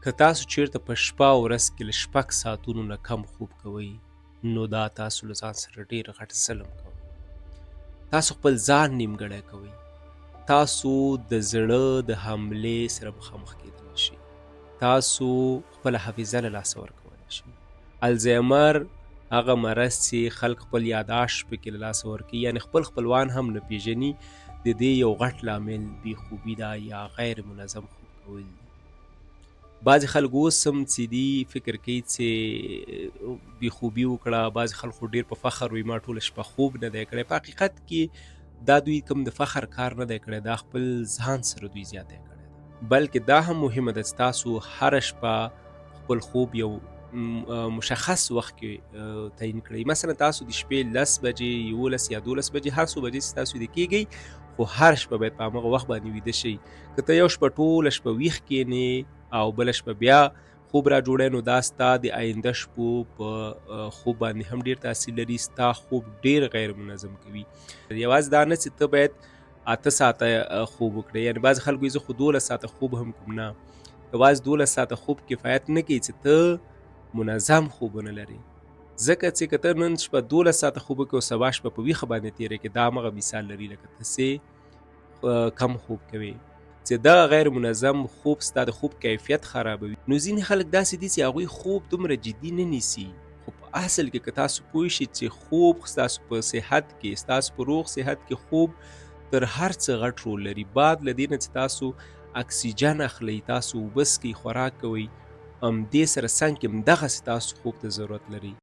که تاسو چیرته په شپه او ورځ کې له 6 ساعتونو نه کم خوب کوئ، نو دا تاسو له ځان سره ډیر غټ ظلم کوئ. تاسو خپل ځان نیمګړی کوئ. تاسو د زړه د حملې سره مخامخ کېدلی شئ. تاسو خپله حافظه له لاسه ورکولی شئ. الزایمر، هغه مرض چې خلک خپل یاداشت پکې له لاسه ورکوي، یعنې خپل خپلوان هم نه پیژني، د دې یو غټ لامل بې خوبي ده یا غیر منظم خوب کول دي. بعضې خلک اوس هم چې دي، فکر کوي چې بې خوبي وکړه. بعضې خلک خو ډیر په فخر وي، ما ټوله شپه خوب نه دی کړی. په حقیقت کې دا دوی کوم د فخر کار نه دی کړی، دا خپل ځان سره دوی زیاتی کړی دی. بلکې دا هم مهمه ده چې تاسو هره شپه خپل خوب یو مشخص وخت کې تعین کړئ. مثلا تاسو د شپې 10 بجې، 11 یا 12 بجې، هر څو بجې چې تاسو ویده کیږئ، خو هر شپه باید په همغه وخت باندې ویده شئ. که ته یو شپه ټوله شپه ویښ کینې او بله شپه بیا خوب را جوړی، نو دا ستا د آینده شپو په خوب باندې هم ډیر تاثیر لري، ستا خوب ډیر غیر منظم کوي. یوازې دا نه چې ته باید 8 ساعته خوب وکړې، یعنې بعضې خلک وایي، زه خو 12 ساعته خوب هم کوم. نه، یوازې 12 ساعته خوب کفایت نه کوي چې ته منظم خوب ونه لرې، ځکه چې که ته نن شپه 12 ساعته خوب وکړې او سبا شپه په ویښه باندې تېره کړې، دا همغه مثال لري لکه ته چې کم خوب کوې، چې دغه غیر منظم خوب ستا د خوب کیفیت خرابوي. نو ځینې خلک داسې دي چې هغوی خوب دومره جدي نه نیسي، خو په اصل کې که تاسو پوه شئ چې خوب ستاسو په صحت کې، ستاسو په روغ صحت کې خوب تر هر څه غټ رول لري. بعد له دې نه چې تاسو اکسیجن اخلئ، تاسو اوبه څکئ، خوراک کوئ، دې سره څنګ کې همدغسې تاسو خوب ته ضرورت لرئ.